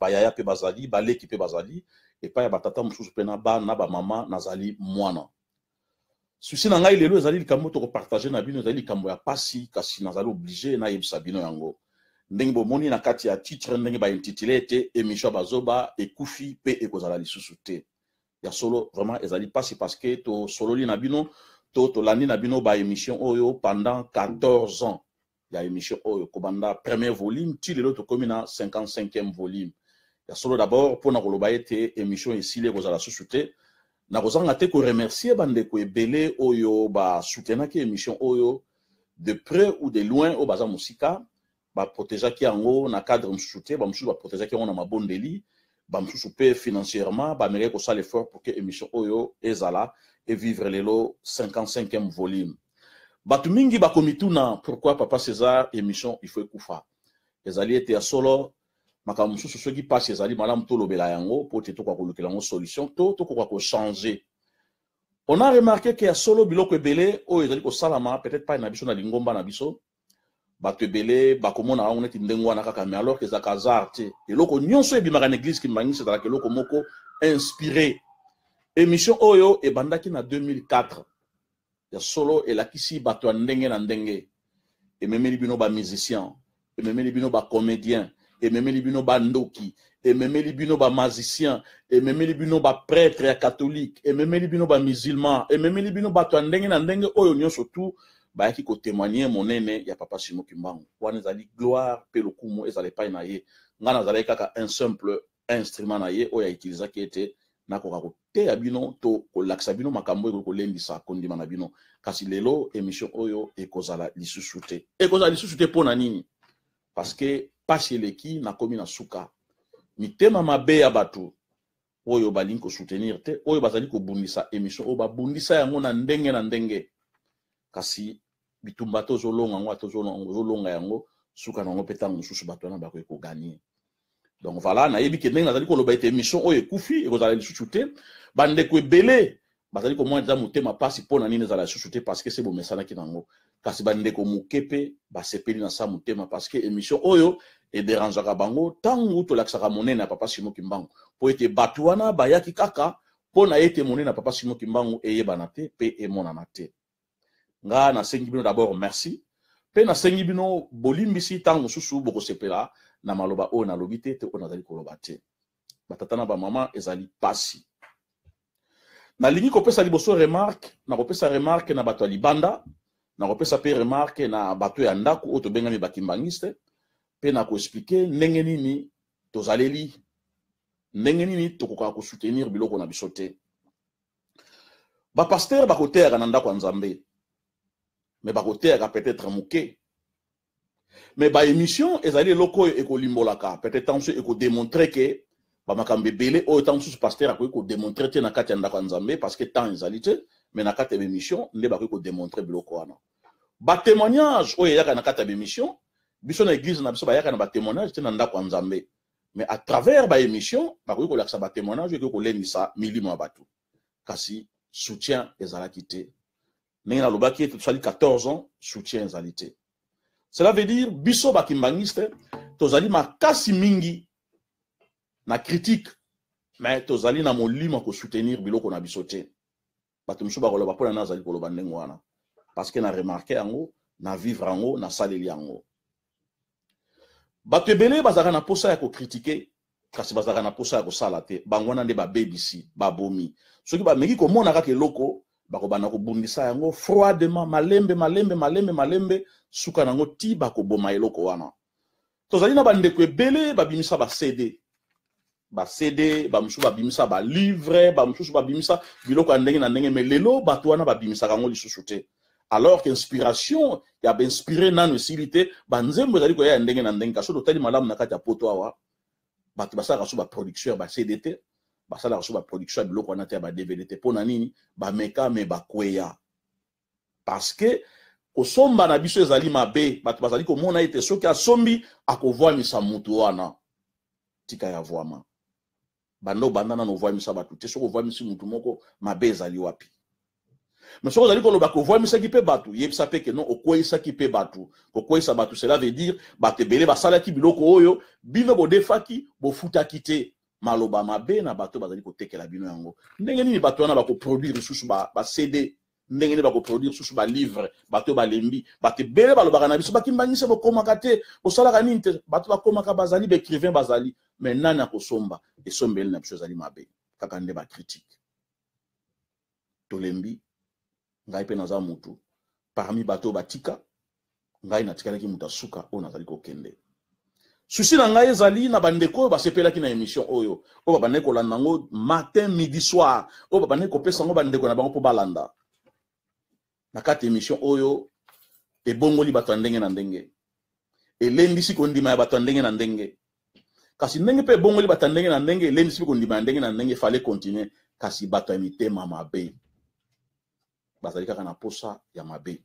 Bayaya mpe bazali, baleki mpe bazali, epai ya batata mosusu mpe na bana na bamama, nazali mwana. Souci na ngai lelo ezali likambo tokopartage na bino, ezali likambo ya pasi, kasi nazali oblige nayebisa bino yango. Ndenge bomoni na kati ya titre, ndenge baintitule ete émission ya bazoba ekufi mpe ekozala lisusu te. Ya solo, vraiment ezali pasi, parce que tosololi na bino to tolandi na bino ba émission oyo pendant 14 ans ya émission oyo, kobanda premier volume ti lelo tokomi na 55e volume. Ya solo, d'abord mpona koloba ete émission esili, ekozala susu te, nakozanga te koremercier bandeko ebele oyo basoutenaki émission oyo de près ou de loin, oyo baza mosika, baprotegeaki yango na cadre mosusu te. Bamosusu baprotegeaki yango na mabondeli, bamosusu mpe financièrement, bamekaki kosala effort pour que émission oyo ezala evivre lelo 55e volume. Bato mingi bakomituna pourquoi papa César, émission il faut ekufa. Ezali ete ya solo, makambo mosusu, soki mpasi ezali, malamu tolobela yango mpo te tokoka kolukela yango solution to tokoka kochanger. On a remarqué ke ya solo, biloko ebele oyo ezali kosalama peut-être pai na biso, na lingomba na biso, bato ebele bakomona yango neti ndenge wana kaka, mais alors ezalaka hasard te. Eloko nyonso ebimaka na église kimbanguiste ezalaka eloko moko inspiré. Émission oyo ebandaki na 2004. Ya solo, elakisi bato ya ndenge na ndenge, ememeli bino bamusicien, ememeli bino bacomédien, ememeli bino bandoki, ememeli bino bamagicien, ememeli bino baprêtre ya catholique, ememeli bino bamusulman, ememeli bino bato ya ndenge na ndenge oyo nyonso tu bayaki kotémoigner monene ya papa Simon Kimbangu. Wana ezali gloire mpe lokumu ezala epai na ye. Ngai nazalaki kaka un simple instrument na ye oyo autilisaki ete nakoka koteya bino to kolakisa bino makambo ekoki kolendisa kondima na bino. Kasi lelo émission oyo ekozala lisusu te. Ekozala lisusu te mpo na nini? Parce que pasi eleki, nakomi na suka. Mitema mabe ya bato oyo balingi kosoutenir te, oyo bazali kobundisa émission oyo, babundisa yango na ndenge na ndenge, kasi bitumba te ozolonga yango, ata ozolonga yango, suka na yango mpe ntango mosusu bato wana bakoki kogagner. Donc voilà, nayebi ke ndenge nazali koloba ete émission oyo ekufi, ekozala lisusu te, bandeko ebele bazali komona eza motema mpasi. Mpo na nini ezala lisusu te? Parce que se bomesanaki nango. Kasi bandeko moke mpe basepeli na sa motema, parce que émission oyo ederangeaka bango ntango tolakisaka monene ya papa Simon Kimbangu, mpo ete bato wana bayaki kaka mpo na ete monene ya papa Simon Kimbangu eyebana te mpe emonana te. Nga nasengi bino d'abord merci, mpe nasengi bino bolimbisi ntango mosusu bokosepela na maloba oyo nalobi te te, oyo nazali koloba te. Batata na bamama, ezali pasi. Nalingi kopesa liboso remarque. Nakopesa remarque na bato ya libanda, nakopesa mpe remarque na bato ya ndako oyo tobengami bakimbangiste, mpe nakoexpliquer ndenge nini tozaleli, ndenge nini tokokaka kosoutenir biloko na biso te. Bapasteur bakoteyaka na ndako ya Nzambe, mais bakoteyaka peut-être moke, mais baémission ezali eloko oyo ekolimbolaka, peut-être ntango mosusu ekodémontrer ke bamakambo ebele oyo ntango mosusu pasteur akoki kodémontrer te na kati ya ndako ya Nzambe, parce que temps ezali te, mais na kati ya baémission nde bakoki kodémontrer biloko wana. Batémoignage oyo eyaka na kati ya baémission, biso na église na biso bayaka na batémoignage te na ndako ya Nzambe, mais à travers baémission bakoki kolakisa batémoignage oyo ekoki kolendisa milimo ya bato. Kasi soutien ezalaki te. Ndenge nalobaki ete tosali 14 ans, soutien ezali te. Cela veut dire biso bakimbangiste tozali makasi mingi na critique, mais tozali na molimo ya kosoutenir biloko na biso te. Bato mosusu bakoloba mpona nazali koloba ndenge wana, parce que na remarquer yango, na vivre yango, nasaleli yango. Bato ebele bazalaka na posa ya kocritiquer, kasi bazalaka na posa ya kosala te. Bango wana nde babebisi, babomi. Soki bameki komona kaka eloko, bakobanda kobundisa yango froidement, malembe malembe, malembe malembe, suka nango ti bakoboma eloko wana. Tozali na bandeko ebele babimisa bacd, bacd, bamosusu babimisa balivre, bamosusu babimisa biloko ya ndenge na ndenge, mais lelo bato wana babimisaka yango lisusu te, alors que inspiration ya bainspiré nano esili te. Banzembo ezali koya ya ndenge na ndenge. Kasi totali malamu, na kati ya Poto awa, bato basalaka so baproduction ya bacd te, basalaka so baproduction ya biloko wana te, ya badvd te. Mpo na nini? Bameka, mais bakweya, parce que kosomba na biso ezali mabe. Bato bazali komona ete soki asombi, akovwamisa mutu wana. Tika ya vwama, banda obanda nano ovwamisa bato te. Soki ovwamisi mutu moko, mabe ezali wapi? Mais soki ozali koloba ke ovwamisaki mpe bato, yebisa mpe ke non, okweyisaki mpe bato. Kokweyisa bato, cela veut dire bato ebele basalaki biloko oyo bino bodefaki, bofutaki te. Maloba mabe na bato bazali kotekela bino yango. Ndenge nini bato wana bakoproduire lisusu ba CD? Ndenge nini bakoproduire lisusu ba livre? Bato balembi, bato ebele balobaka na biso, bakimbangisa, bokomaka te, bosalaka nini te. Bato bakomaka, bazali ba écrivain, bazali, mais nani akosomba? Esombeli na biso ezali mabe, kaka nde ba critique. Tolembi. Ngai mpe naza mutu parmi bato batika ngai, natikalaki moto asuka oyo nazali kokende. Souci na ngai ezali na bandeko oyo basepelaki na émission oyo, oyo babandaki kolanda yango matin, midi, soir, oyo babandaki kopesa yango bandeko na bango mpo balanda. Na kati émission oyo ebongoli bato ya ndenge na ndenge, elendisi kondima ya bato ya ndenge na ndenge. Kasi ndenge mpe ebongoli bato ya ndenge na ndenge, elendisi mpe kondima ya ndenge na ndenge, fallait continuer. Kasi bato ya mitema mabe bazali kaka na posa ya mabe.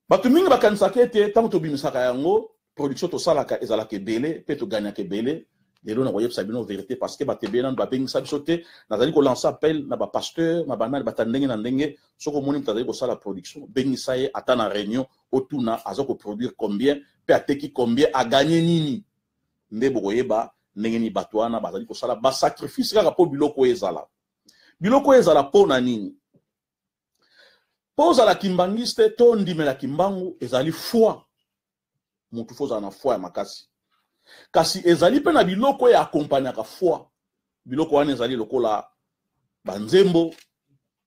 Bato mingi bakanisaka ete ntango tobimisaka yango, production tosalaka ezalaka ebele mpe toganyaka ebele. Lelo nakoyebisa bino vérité, parce que bato ebele nanu babengisa biso te. Nazali kolancer appel na bapasteur, na banani, bato ya ndenge na ndenge. Soki omoni moto azali kosala production, bengisa ye ata na réunion, otuna aza koproduire combien mpe ateki combien, aganye nini. Nde bokoyeba ndenge nini bato wana bazali kosala basacrifice kaka mpo biloko oyo ezala. Biloko oyo ezala mpo na nini? Mpo ozala kimbangiste to ndimela Kimbangu, ezali foi. Motu faut ozala na foi ya makasi, kasi ezali mpe na biloko oyo akompagnaka foi. Biloko wana ezali lokola banzembo,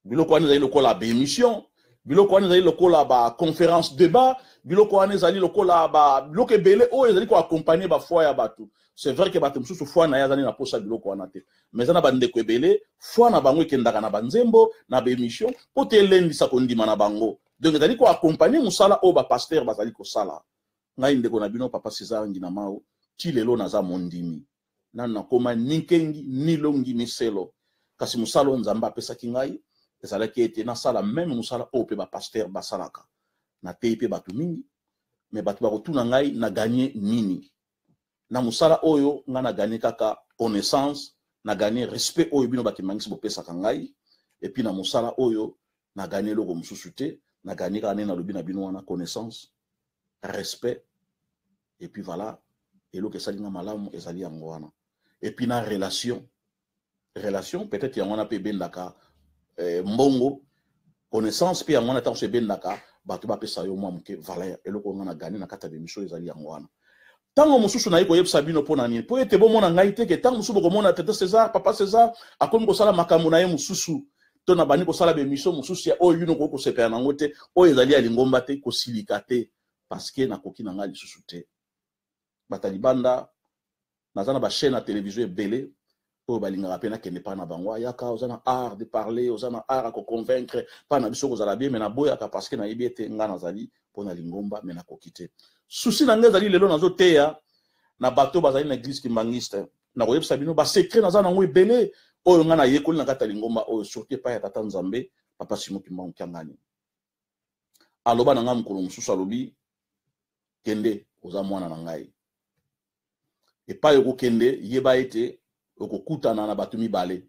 biloko wana ezali lokola baémission, biloko wana ezali lokola baconférence débat, biloko wana ezali lokola biloko ebele oyo ezali koaccompagner bafoi ya bato. C'est vrai ke bato mosusu, foi na ye azali na posa biloko wana te, mais eza na bandeko ebele, foi na bango ekendaka na banzembo, na baémission, mpo te elendisa kondima na bango. Donc ezali koaccompagner mosala oyo bapasteur bazali kosala. Ngai, ndeko na bino, papa César Nginamao, ti lelo naza mondimi. Nanu nakóma ni nkengi, ni longi, ni selo. Kasi mosala oyo Nzambe apesaki ngai ezalaki ete nasala même mosala oyo mpe bapasteur basalaka. Nateyi mpe bato mingi, mais bato bakotuna ngai na gagner nini na mosala oyo. Ngai na gagner kaka connaissance, na gagner respect oyo bino bakimbangisi bopesaka ngai. Et puis na mosala oyo na gagner eloko mosusu te, na gagner kaka ndenge nalobi na bino wana, connaissance, respect, et puis voilà. Eloko esali nga malamu ezali yango wana. Et puis na relation, peut-être yango wana mpe ebendaka mbongo. Connaissance mpe yango wana, ntango so ebendaka bato bapesa yo mwa moke valeur. Eloko nga na gagner na kati ya baémission ezali yango wana. Ntango mosusu nayi koyebisa bino mpo na nini? Mpo ete bomona ngai te ke ntango mosusu bokomona tata César, papa César akomi kosala makambo na ye mosusu, to na bandi kosala baémission mosusu ya oyo bino koki kosepela nango te, oyo ezali ya lingomba te. Kosilika te, parce que nakoki na ngai lisusu te. Bato ya libanda, naza na bachaîne ya télévision ebele oyo balingaka mpe nakende mpa na bango: ayaka, oza na art de parler, oza na art ya koconvaincre mpa na biso, kozala bien. Mais naboyaka, parce que nayebi ete ngai nazali mpo na lingomba, mais nakoki te. Souci na ngai ezali, lelo nazoteya na bato bazali na église kimbangiste, nakoyebisa bino basecret naza nango ebele oyo ngai nayekoli na kati ya lingomba oyo, surtout epai ya tata Nzambe, papa Simo Kimbangu Kiangani. Aloba na ngai mokolo mosusu, alobi: "Kende, oza mwana na ngai. Epai okokende, yeba ete okokutana na bato mibale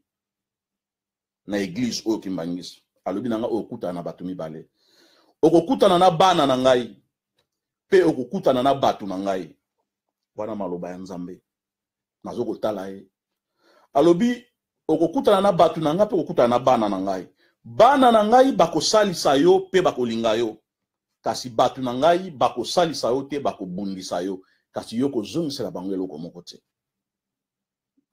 na église oyo kimbangisi." Alobi na ngai: "Oyo okutana na bato mibale, okokutana na bana na ngai mpe okokutana na bato na ngai." Wana maloba ya Nzambe. Nazokotala ye, alobi: "Okokutana na bato na ngai mpe okokutana na bana na ngai. Bana na ngai bakosalisa yo mpe bakolinga yo, kasi bato na ngai bakosalisa yo te, bakobundisa yo, kasi yo kozongisela bango eloko moko te."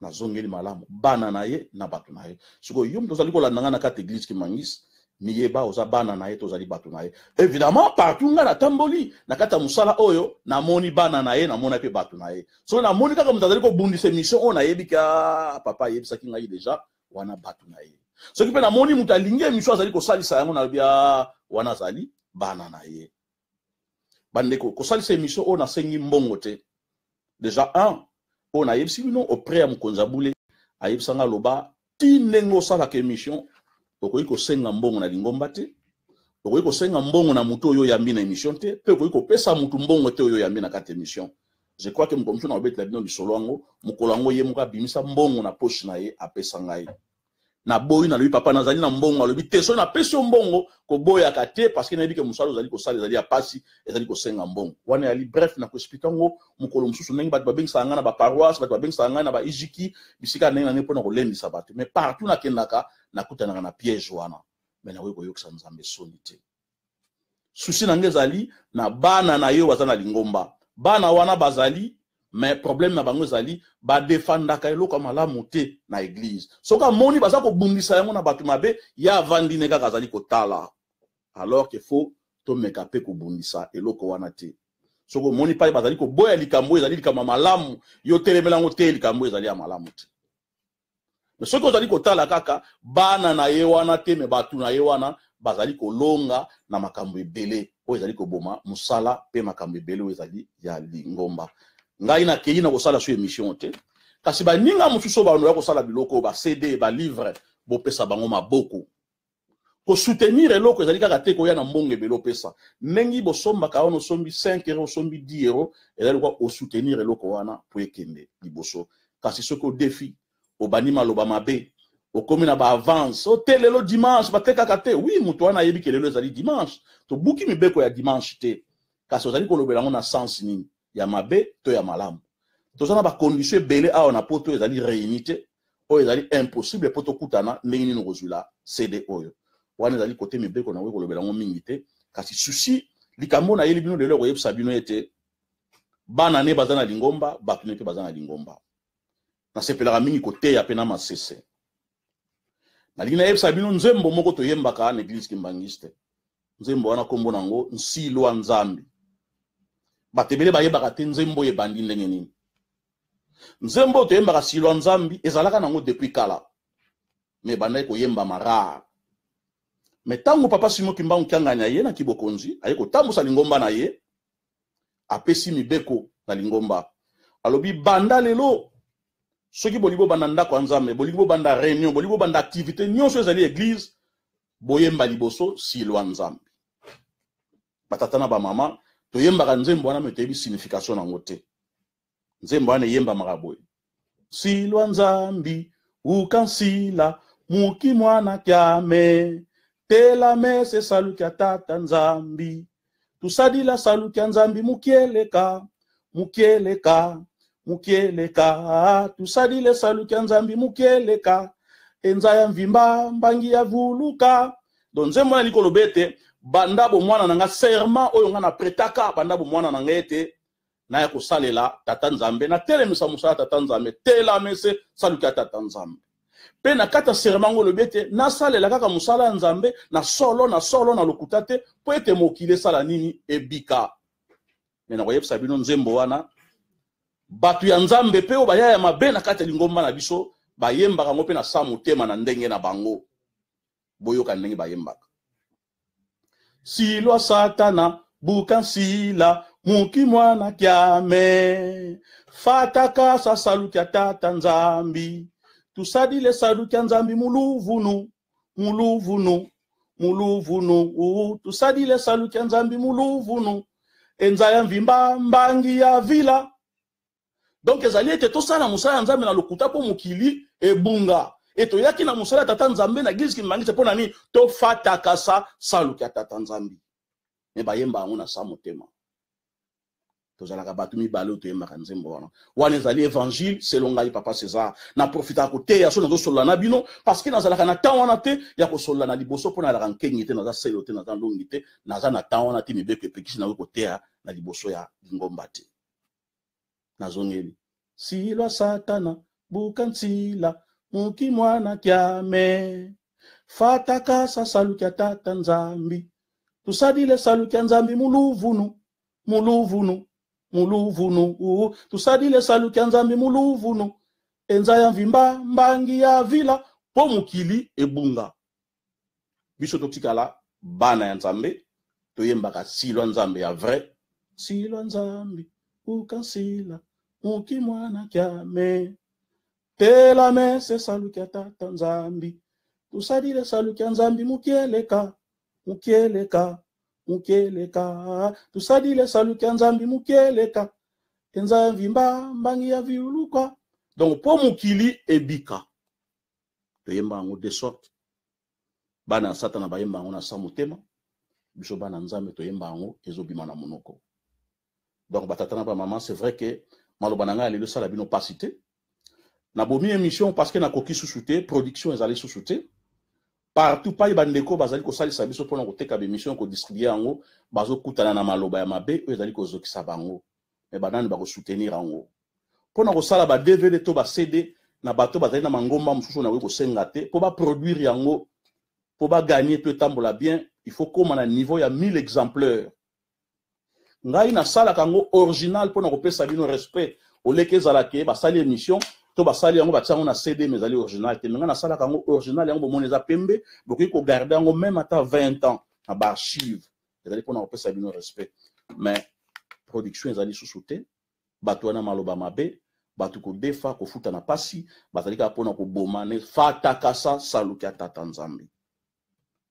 Nazongeli malamu: bana na ye na bato na ye. Sikoyo yo moto ozali kolanda ngai na kati église kimangisi, miyeba oza bana na ye to ozali bato na ye. Évidemment, partout ngai natamboli na kati ya mosala oyo, namoni bana na ye, namoni mpe bato na ye. Soki namoni kaka moto azali kobundisa émission oyo, nayebi ka papa ayebisaki ngai déjà, wana bato na ye. Soki mpe namoni moto alingi émission, azali kosalisa yango, nalobi: wana azali bana na ye. Bandeko, kosalisa émission oyo, nasengi mbongo te. Déjà un oyo nayebisi bino auprès ya mokonzi ya bule, ayebisanga, aloba: "Ti ndenge osalaka émission, okoki kosenga mbongo na lingomba te, okoki kosenga mbongo na motu oyo oyambi na émission te, mpe okoki kopesa motu mbongo te oyo oyambi na kati émission." Je crois ke mokolo mosusu na kobetela bino lisolo yango. Mokolo yango, ye moko abimisa mbongo na poche na ye, apesa ngai. Naboyi, nalobi: "Papa, nazali na mbongo." Alobi: "Te, soki napesi yo mbongo, koboyaka te, parce que nayebi ke mosala ozali kosala ezali ya pasi, ezali kosenga mbongo." Wana ezali bref, na koexpliquer yango mokolo mosusu, ndenge bato babengisaka ngai na baparoisse, bato babengisaka ngai na baijiki, bisika ndenge na ndenge, mpona kolendisa bato. Mais partout nakendaka, nakutanaka na piège wana. Mais nakoki koyokisa Nzambe soni te. Souci na ngai ezali na bana na ye oyo baza na lingomba. Bana wana bazali, mais problème na bango ezali badefandaka eloko ya malamu te na église. Soki amoni baza kobundisa yango na bato mabe, ye avandi ne kaka, azali kotala, alors que faut tomeka mpe kobundisa eloko wana te. Soki omoni pai bazali koboya likambo oyo ezali likambo ya malamu, yo telemela yango te, likambo oyo ezali ya malamu te. Mais soki ozali kotala kaka bana na ye wana te, mais bato na ye wana bazali kolonga na makambo ebele oyo ezali koboma mosala mpe makambo ebele oyo ezali ya lingomba. Ngai nakei na kosala so émission te, kasi baninga mosusu oyo banoya kosala biloko oyo, baCD, balivre, bopesa bango maboko. Kosoutenir eloko ezali kaka te koya na mbongo ebele opesa. Ndenge bosombaka wana, osombi 5 euro, osombi 10 euro, ezali lokwa osoutenir eloko wana po ekende liboso. Kasi soki odefi, obandi maloba mabe, okomi na baavance o te, lelo dimanche batekaka te. Oui, moto wana ayebi ke lelo ezali dimanche, tobuki mibeko ya dimanche te, kasi ozali kolobela yango na sens nini? Ya mabe to ya malamu? Toza na bacondition ebele awa na Poto ezali réuni te, oyo ezali impossible mpo tokutana. Ndenge nini okozwila CD oyo? Wana ezali kote mibeko, nango kolobela yango mingi te. Kasi souci, likambo nayeli bino lelo, koyebisa bino ete bana ne baza na lingomba, bato ne mpe baza na lingomba. Nasepelaka mingi koteya mpe na masese. Nalingi nayebisa bino nzembo moko toyembaka na église kimbangiste. Nzembo wana, nkombo nango "Nsilwa Nzambe". Bato ebele bayebaka te nzembo oyo ebandi ndenge nini. Nzembo oyo toyembaka, "Silwa Nzambi", ezalaka nango depuis kala, mais ebandaki koyembama rare. Mais ntango papa Simon Kimbangu Kiangani aye na kibokonzi, aye kotambusa lingomba na ye, apesi mibeko na lingomba. Alobi: "Banda lelo, soki bolingi bobanda ndako ya Nzambe, bolingi bobanda réunion, bolingi bobanda activité nyonso ezali église, boyemba liboso Silwa Nzambe." Batata na bamama, toyembaka nzembo wana, mais toyebi signification nango te. Nzembo wana eyembamaka boye: Silwa Nzambi ukansila muki mwana kyame tela mese salukia tata Nzambi, tusadila salukia Nzambi mukieleka mukieleka mukieleka, tusadile salukia Nzambi mukieleka enza ya mvimba mbangi ya vuluka. Donc nzembo wana likoloba ete banda bomwana na nga, serment oyo nga napretaka banda bomwana na ngai, ete naya kosalela tata Nzambe, natelemisa mosala tata Nzambe, telamese saluki ya tata Nzambe. Mpe na kati ya serment ngo olobi ete nasalela kaka mosala ya Nzambe na solo, na solo, na lokuta te, mpo ete mokili esala nini? Ebika. Mais nakoyebisa bino, nzembo wana, bato ya Nzambe mpe oyo baya ya mabe na kati ya lingomba na biso bayembaka yango mpe na sa motema na ndenge na bango. Boyoka ndenge bayembaka: Silwa Satana buka nsila muki mwana kiame fataka sasalukia tata Nzambi, tusadile salukia Nzambi muluvunu muluvunu muluvunu, tusadile salukia Nzambi muluvunu enza ya mvimba mbangi ya vila. Donc ezali ete tosala mosala ya Nzambe na lokuta mpo mokili ebunga. E toyaki na mosala ya tata Nzambe na église kimbangiste mpo na nini? Tofataka sa saluki ya tata Nzambe. Mais bayemba yango na sa motema. Tozalaka bato mibale oyo toyembaka nzembo wana. Wana ezali évangile selon ngai papa César. Naprofitaka koteya so nazosolola na bino, parce que nazalaka na temps wana te ya kosolola na liboso, mpo nazalaka nkengi te, naza selo te, naza ndongi te, naza na temps wana te. Mibeko epekisi nakoki koteya na liboso ya lingomba te. Nazongeli: Silwa Satana buka nsila muki mwana kiame fataka sasalukia tata Nzambi, tusadile salukia Nzambi muluvunu muluvunu muluvunu, tusadile salukia Nzambi muluvunu enza ya mvimba mbangi ya vila, mpo mokili ebunga, biso totikala bana ya Nzambe. Toyembaka Silwa Nzambe ya vrai: Silwa Nzambe ukansila muki mwana kiame tela mese salukia tata Nzambi, tusadile salukia Nzambi mukieleka mukieleka mukieleka, tusadile salukia Nzambi mukieleka enza ya mvimba mbangi ya viuluka. Donc mpo mokili ebika. Toyemba yango de sorte. Bana ya Satana bayemba yango na sa motema, biso bana Nzambe toyemba yango ezobima na monoko. Donc batata na bamama, c'est vrai que maloba na ngai ya lelo esala bino pasi te. Nabomi émission parce que nakoki susu te, production ezali susu te. Partout pai bandeko bazali kosalisa biso mpona koteka baémission, kodistribue yango, bazokutana na maloba ya mabe oyo ezali kozokisa bango. Me banani bakosoutenir yango mpona kosala ba DVD to ba CD na bato bazali na mangomba mosusu nakoki kosenga te mpo baproduire yango mpo baganye to etambola bien, il faut koma na niveau ya 1000 exemplaires. Ngai nasalaka yango original mpona kopesa bino respect. Oleki ezala ke basali émission to basali yango, batia yango na CD, mais ezali original te. Me ngai nasalaka yango original, yango bomoni eza pembe, bokoki kogarde yango même ata 20 ans na baarchive. Ezali mpona kopesa bino respect, mais production ezali susu te. Bato wana maloba mabe, bato kodefa kofuta na pasi, bazali kaka mpona koboma ne fatakasa saluki ya tata Nzambe.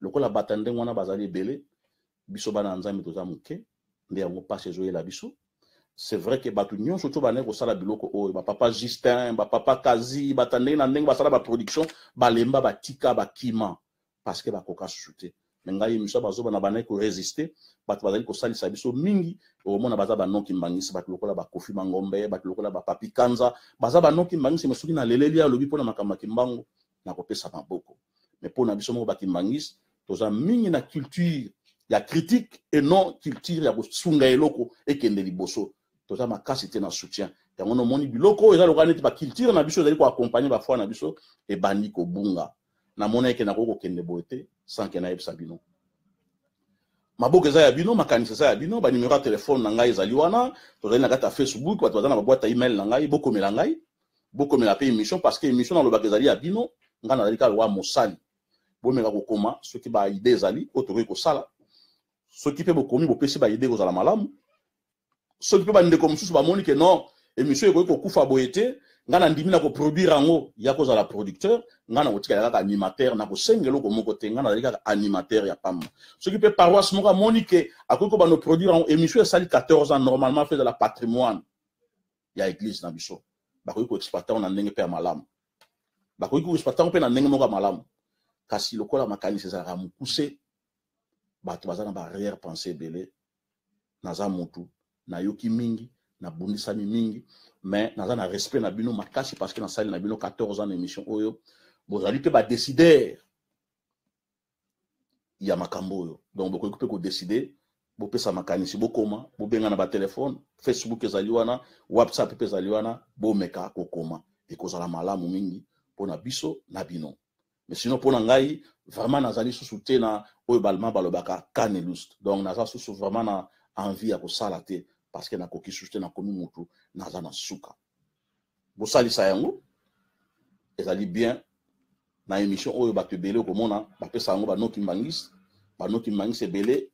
Lokola bato ndenge wana bazali ebele, biso bana ya Nzambe toza moke, nde yango mpasi ezoyela biso. C'est vrai que bato nyonso to bandaki kosala biloko oyo, bapapa Justin, bapapa Kazi, bato ndenge na ndenge basala baproduction, balemba, batika, bakima parce que bakoka susu te. Me ngai, émission bazoba na bandaki koresiste, bato bazali kosalisa biso mingi. Okomona baza banoki mbangisi, bato lokola bakofi Mangombe, bato lokola bapapi Kanza, baza banoki mbangisi. Me soki naleleli, alobi mpona makambo ya Kimbangu, nakopesa maboko. Me mpo na biso moko bakimbangisi, toza mingi na culture ya critique et non culture ya kosunga eloko ekende liboso. Toza makasi te na soutien yango. Nomoni biloko oyo eza lokola neti baculture na biso ezali koaccompagne bafoi na biso ebandi kobunga. Namona eke nakoki kokende boye te sans ke nayebisa bino. Maboko eza ya bino, makanisi eza ya bino. Banimero ya telefone na ngai ezali wana, tozali na kati ya Facebook, bato baza na baboite ya email na ngai, bokomela ngai, bokomela mpe émission, parce que émission nalobaka ezali ya bino. Ngai nazali kaka lokola mosali. Bomeka kokoma soki baidées ezali oyo tokoki kosala. Soki mpe bokomi, bopesi baidées, kozala malamu. Soki mpe bandeko mosusu bamoni ke non, émission ekoki kokufa boye te, ngai nandimi na koproduire yango, ya kozala producteur. Ngai na kotikala kaka animateur, na kosenga eloko moko te. Ngai nazali kaka animateur ya pamba. Soki mpe paroisse moko amoni ke akoki kobanda produire yango, émission esali 14 ans, normalement fe ezala patrimoine ya église na biso. Bakoki koexploite yango na ndenge mpe ya malamu, bakoki koexploite yango mpe na ndenge moko ya malamu. Kasi lokola makanisi ezalaka mokuse, bato baza na baarrière pensée ebele. Naza motu nayoki mingi, nabundisami mingi, mais naza na respect na bino makasi parce que nasali na bino 14 ans na émission oyo. Bozali mpe badécideur ya makambo oyo, donc bokoki mpe kodécider, bopesa makanisi, bokoma, bobenga na batelefone, Facebook ezali wana, WhatsApp mpe ezali wana. Bomeka kokoma, ekozala malamu mingi mpona biso na bino. Mais sinon, mpona ngai vraiment nazali susu te na oyo balema balobaka keine Lust. Donc naza susu vraiment na envie ya kosala te parce que nakoki susu te, nakomi motu naza na suka. Bosalisa yango, ezali bien. Na émission oyo, bato ebele okomona bapesa yango banoki mbangisi, banoki mbangisi ebele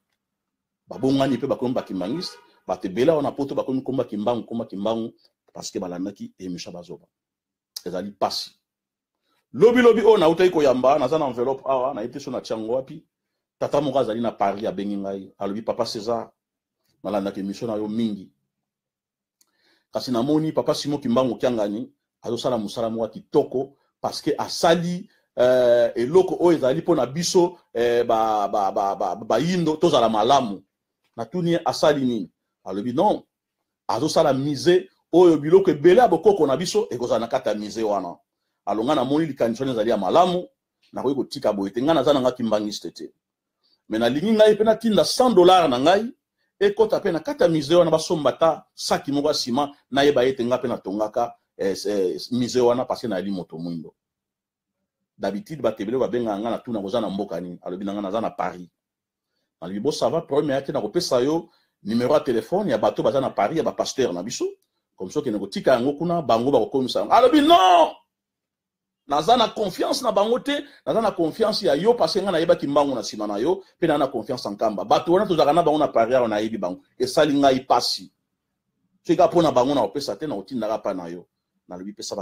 babongani mpe bakomi bakimbangisi. Bato ebele awa na Poto bakomi komba Kimbangu, komba Kimbangu parce que balandaki émission bazoba. Ezali pasi. Lobilobi oyo nautaki koyamba, naza na enveloppe awa, nayebi te so natia yango wapi. Tata moko azali na Paris abengi ngai, alobi: "Papa César, nalandaka émission na yo mingi, kasi namoni papa Simon Kimbangu Kiangani azosala mosala moko ya kitoko parce que asali eloko oyo ezali mpona biso bayindo ba, ba, ba, tozala malamu." Natuni ye: "Asali nini?" Alobi: "Non, azosala musée oyo biloko ebele ya bokoko na biso ekozala na kati ya musée wana." Alonga, namoni likanisi wana ezali ya malamu, nakoki kotika boye te. Ngai naza na nga kimbangiste te, me nalingi ngai mpe natinda 100 $ na ngai ekɔta mpe na kati ya musée wana, basomba ata saki moko ya nsima, nayeba ete nga mpe natongaka musée wana parce que nayali moto mwindo. D'habitude bato ebele babengaka nga, na tuna: "Koza na mboka nini?" Alobi na nga: "Naza na Paris." Nalobi: "Bo, ça va, problème ya te, nakopesa yo numéro ya telefone ya bato baza na Paris, ya bapasteur na biso, comme ça okende kotika yango kuna, bango bakokomisa yango." Alobi: "Non, naza na confiance na bango te, naza na confiance ya yo parce ngai nayebaki mbango na nsima na yo, mpe naza na confiance en Nkamba. Bato wana tozalaka na bango na Paris awa, nayebi bango." Esali ngai pasi. Soki kaka mpo na bango na kopesa te, na kotindaka mpa na yo. Nalobi: "Pesa,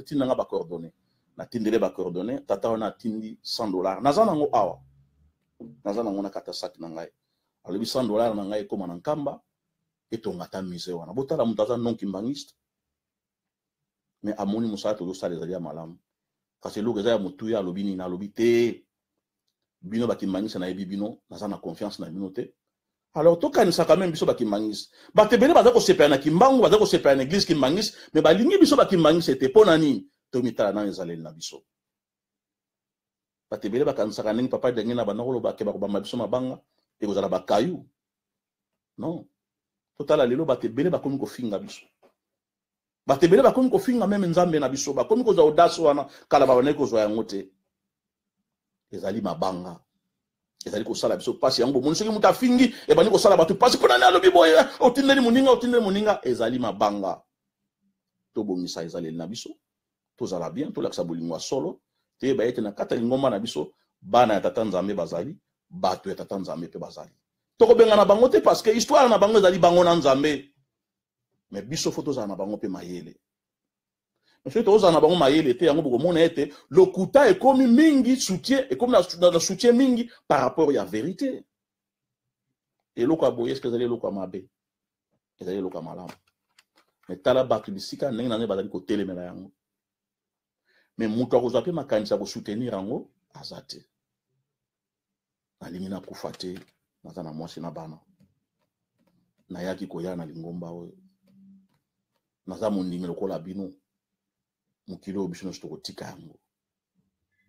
tindanga bacoordonnées." Natindele bacoordonnées, tata wana atindi 100 $. Naza nango awa, naza nango na kati ya saki na ngai. Alobi: "100 $ na ngai ekóma na Nkamba, etonga ata musée wana." Botala, moto aza non kimbangiste, mais amoni mosala tozosala ezali ya malamu. Kasi eloko eza ya motuya, alobi nini? Alobi te, bino bakimbangisi, nayebi bino, naza na confiance na bino te. Alors tokanisaka meme biso bakimbangisi, bato ebele baza kosepela na Kimbangu, baza kosepela na église kimbangisi, mais balingi biso bakimbangisi te. Mpo na nini? Tomitala nano ezaleli na biso. Bato ebele bakanisaka ndenge papa ndenge na banda koloba ke bakobamba biso mabanga, ekozala bakayu. Non, totala lelo, bato ebele bakomi kofinga biso, bato ebele bakomi kofinga meme Nzambe na biso, bakomi kozwa audace wana kala babandaki kozwa yango te. Ezali mabanga ezali kosala biso mpasi. Yango bomoni, soki moto afingi, ebandi kosala bato mpasi. Mpo nani alobi boye? Otindeli moninga, otindeli moninga. Ezali mabanga. Tobongisa ezaleli na biso, tozala bien, tolakisa bolingo ya solo. Toyeba ete na kati ya lingomba na biso, bana ya tata Nzambe bazali, bato ya tata Nzambe mpe bazali. Tokobengana bango te, parce que histoire na bango ezali bango na Nzambe. Mais biso faut tozala na bango mpe mayele. Soki tozala na bango mayele te, yango bokomona ete lokuta ekomi mingi, soutien ekomi na soutien mingi par rapport ya vérité. Eloko ya boye, eske ezali eloko ya mabe? Ezali eloko ya malamu. Mais tala bato bisika ndenge na ndenge bazali kotelemela yango, mais moto akozwa mpe makanisi ya kosoutenir yango aza te. Nalingi nakufa te, naza na mwasi na bana. Nayaki koya na lingomba oyo, naza mondimi lokola bino. Mokili oyo, biso nyonso tokotika yango.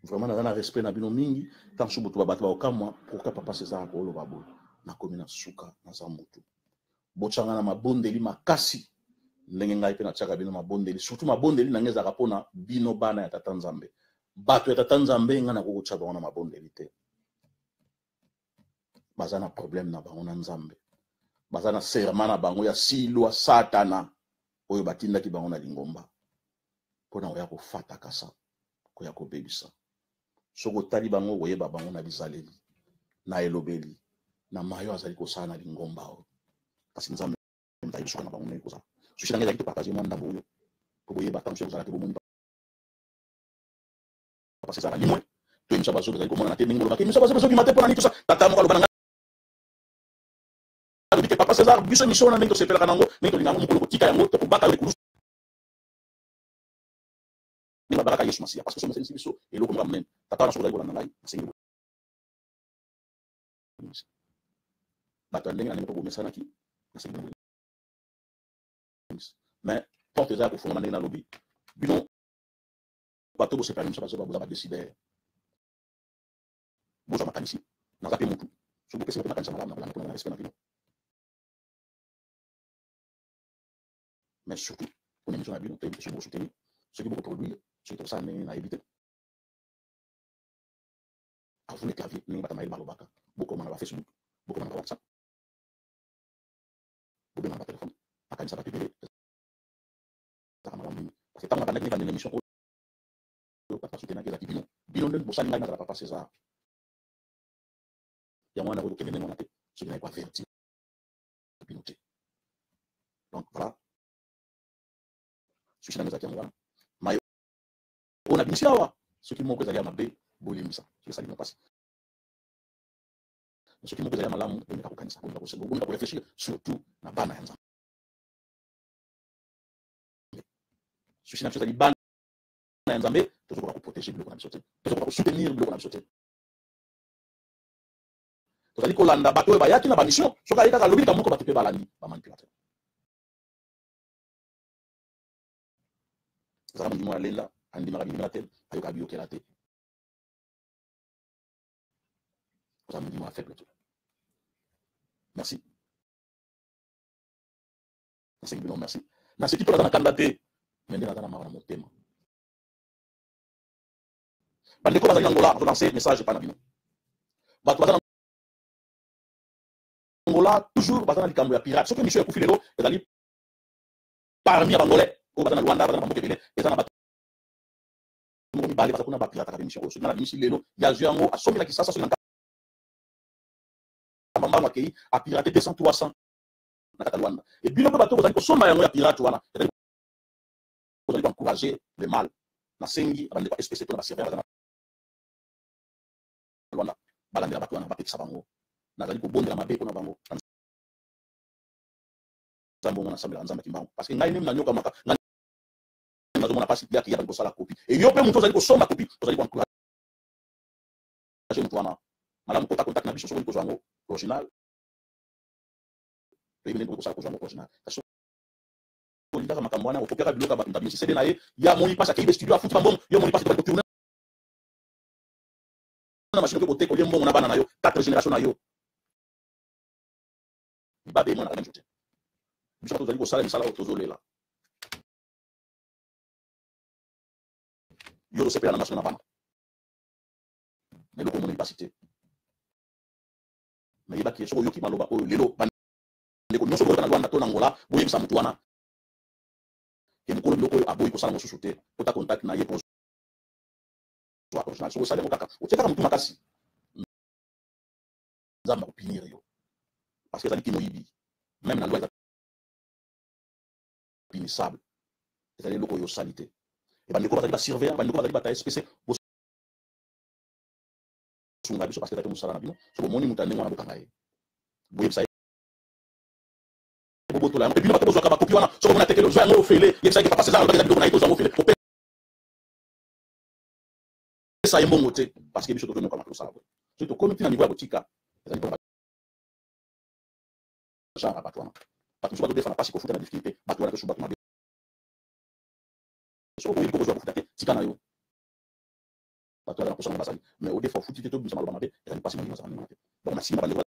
Vraiment, naza na respect na bino mingi. Ntango mosusu boto babato bakokamwa pourquoi papa César akoloba boye. Nakomi na suka, naza motu. Botyanga na mabondeli makasi ndenge ngai mpe natiaka bino mabondeli. Surtout mabondeli na ngai ezalaka mpona bino bana ya tata Nzambe. Bato ya tata Nzambe, ngai nakoki kotya bango na mabondeli te. Baza na problème na bango na Nzambe, baza na serment na bango ya silwa Satana oyo batindaki bango na lingomba mpona koya kofata kasa, koya kobebisa. Soki otali bango, koyeba bango na bizaleli, na elobeli, na mayo azali kosala na lingomba oyo. Kasi Nzambe ayebi suka na bango ndenge kozala. Souci na ngai ezalaki topartage mwa ndambo oyo po boyeba. Ntango soki kozala te, bomoni papa César alimwe to émission bazoba ezali komonana te. Ndenge bolobaka émission bazoba ezobima te, mpo na nini? Tosa tata moko aloba na ngai, alobi te: "Papa César, biso émission wana, ndenge tosepelaka nango, ndenge tolinga yango, mokolo kotika yango, tokobaka yo ekulusu ndenge babakaka Yesu Masiya, parce que soki osalisi biso eloko moko ya monene." Tata wana, soki ozali kolanda ngai, nasengi bato ya ndenge na ndenge mpo bomesanaki, nasengi bino. Mais porte eza ya kofungama. Ndenge nalobi, bino bato bosepela biso bazoba, boza badécideur, bozwa makanisi. Naza mpe mutu, soki bopesi mpe makanisi ya malamu, nakolanda mpona na respect na bino. Mais surtout mpona émission na bino, toyebi te soki bokosoutenir, soki bokoproduire, soki tokosala ndenge, nayebi te. À vous les claviers. Ndenge bato mayele balobaka, bokoma na bafacebook, bokoma na bawhatsapp, bobenga na batelefone. Makanisa bato ebele ezalaka malamu mingi, parce que ntango nabandaki nebandela émission oyo, bato basoutenaki ezalaki bino. Bino nde bosali ngai nazala papa César. Yango wana kokende ndenge wana te soki naye koavertir bino te. Donc voilà, souci na ngai ezalaki yango wana. Maye oyo nabimisi awa, soki moko ezali ya mabe, bolimbisa. Soki esali bino mpasi, soki moko ezali ya malamu, bomeka kokanisa, bomeka koréfléchir, surtout na bana ya Nzambe. Souci na biso ezali bana ya Nzambe. Tozokoka koprotéger biloko na biso te, tozokoka kosoutenir biloko na biso te. Tozali kolanda bato oyo bayaki na bamission. Soki aye kaka, alobi likambo moko, bato mpe balandi, bamanipulateur. Ezala mondimo alela, andimaka bindimela te, ayokaka biyokela te. Oza mondimo ya faible te. Merci, nasengi bino merci. Naseki mpo naza na kanda te, mais nde naza na mawa na motema. Bandeko bazali na Angola, azolance message epai na bino. Bato baza na Angola, toujours baza na likambo ya pirate. Soki émission ekufi lelo, ezali parmi ya Bangolais oyo baza na Luanda, baza na bamboka ebele. Eza na bato moko mibale baza kuna, bapirataka émission oyo. Soki nga nabimisi lelo, yazwi yango, asombi na Kisasa, soki na Nkamba, mbango akei apirate 200, 300 na kati ya Luanda. E bino mpe bato bozali kosomba yango ya pirate wana, ezali kozali koencourager le mal. Nasengi bandeko ya SPC to na basurveillant baza na Luanda, balandela bato wana, bapekisa bango. Nazali kobondela mabe mpona bango. Nzambe ongo nasambelaka, Nzambe Kimbangu, parce que ngai nde nanyokamaka ngai. Nazomona mpasi yaki ya bali kosala copie. E yo mpe moto ozali kosomba copie, ozali koencourage moto wana. Malamu kota contact na biso soki kozwa yango original. Toyebi ndenge kosala kozwa yango original. Kasi olingaka makambo wana, okopiaka biloko ya bato, moto abimisi CD na ye, ya amoni mpasi, akei be studio, afuti bambongo, yo omoni mpasi, tobali kotourne na machine, okoki koteka, olie mbongo na bana na yo, quatre génération na yo. Libabe emonaka même te. Biso tozali kosala misala oyo, tozolela. Yo ozosepela na machine na bana na eloko, omoni mpasi te. Nayebaki soki oyoki maloba oyo lelo, bandeko nyonso boyoka na Lwanda to na Ngola, boyebisa motu wana ke mokolo biloko oyo aboyi kosala mosusu te, ota contact na ye po ozwa original. Soki osali yango kaka, otie kaka motu makasi, Nzambe akopunir yo, parce que ezali kimoyibi. Même na loi eza punissable. Ezali eloko oyo osali te. E bandeko bazali basurveillant, bandeko bazali bata SPC, bosunga biso, parce que ezali mosala na bino. So bomoni moto ya ndenge wana, bokanga ye, boyebisa ye, bobotola yango. Bino bato bozwaka bakopi wana, soki omoni atekeli, ozwa yango ofele, yebisa ye: "Papa César alobaki eza biloko na ye, tozwa yango ofele." Opesa ye mbongo te, parce que biso tozonyokama, tosala boye. Soki tokomi ntina niveau ya kotika, ezali mpona genre ya bato wana. Bato mosusu bazodefa na mpasi, kofuta na difficulté. Bato wana tosu bato mabe. Soki oyebi kokozwa kofuta te, tika na yo. Bato wana na posa bazali, mais odefa, ofuti te, tobimisa maloba mabe, ezali mpasi. Moninga azala ndenge te. Donc na nsima, bandeko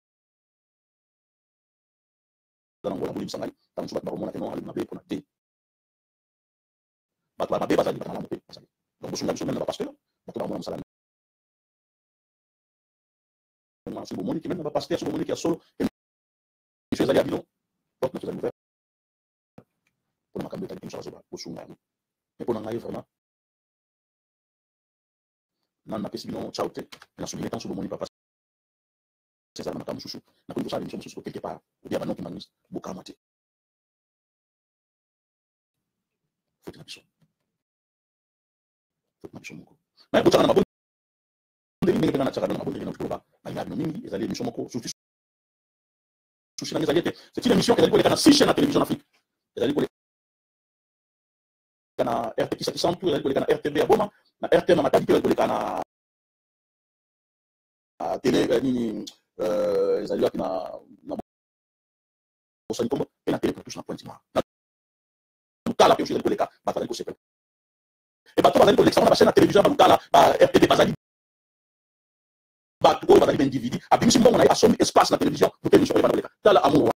baza na Ngola, bolibisa ngai. Ntango mosusu bato bakomona ke non, alobi mabe mpona te. Bato ya mabe bazali, bato malamu mpe bazali. Donc bosunga biso, même na bapasteur, bato bamona mosala ndenge wana. Soki bomoni ke même na bapasteur, soki bomoni ke ya solo émission ezali ya bino, porte na biso ezali ouvert mpona makambo etali émission. Bazoba, bosunga yango. Mais mpo na ngai, vraiment, nanu napesi bino ciao te. Na souligne ntango soki bomoni papa César na makambo mosusu, nakoki kosala émission mosusu quelque part obia banoki maniste, bokamwa te. Faute na biso, faute na biso moko. Mais botyaka na mabondeli ndenge mpe nga natiaka bino na mabondeli. Na koloba nalinga bino mingi. Ezali émission moko, surtout souci na nga ezali ete c'est une émission ezali koleka na six chaînes na télévision en Afrique. Ezali koleka na RT Kisaki Santu, ezali koleka na RTB ya Boma, na RTM ya Matadi, mpe ezali koleka na télé nini, ezali wapi na bosani kombo, mpe na Télé pour tous na Pointe Noire, na Lukala mpe osi ezali koleka. Bato bazali kosepela. E bato bazali kolekisa wana bachaîne ya télévision ya balukala, ba RTB, bazali bato oyo bazali baindividu. Abimisi mbongo na ye, asombi espace na télévision pour émission oyo bana koleka. Tala amour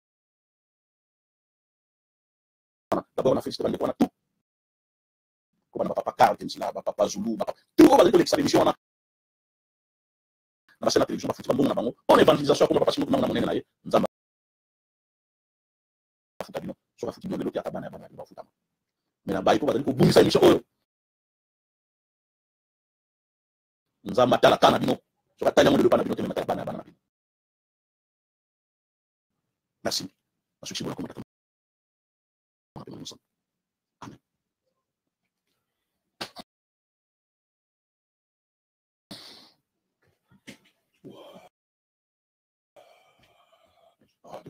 wana. D'abord na félicité bandeko wana tout, kobana bapapa Karl Kensila, bapapa Zulu, bapapa tout oyo bazali kolekisa émission wana na bachaîne ya télévision. Bafuti bambongo na bango mpona évangélisation. Akoma papa Simon na monene na ye. Nzambe afuta bino. Soki afuti bino lelo te, ata bana ya bana bino bafutama. Mais na bayi mpo bazali kobungisa émission oyo, Nzambe atala ka na bino. Soki atali yango lelo mpa na bino te, mais atala bana ya bana na bino. Merci. Nasukisi bona komata. Amen. Ah,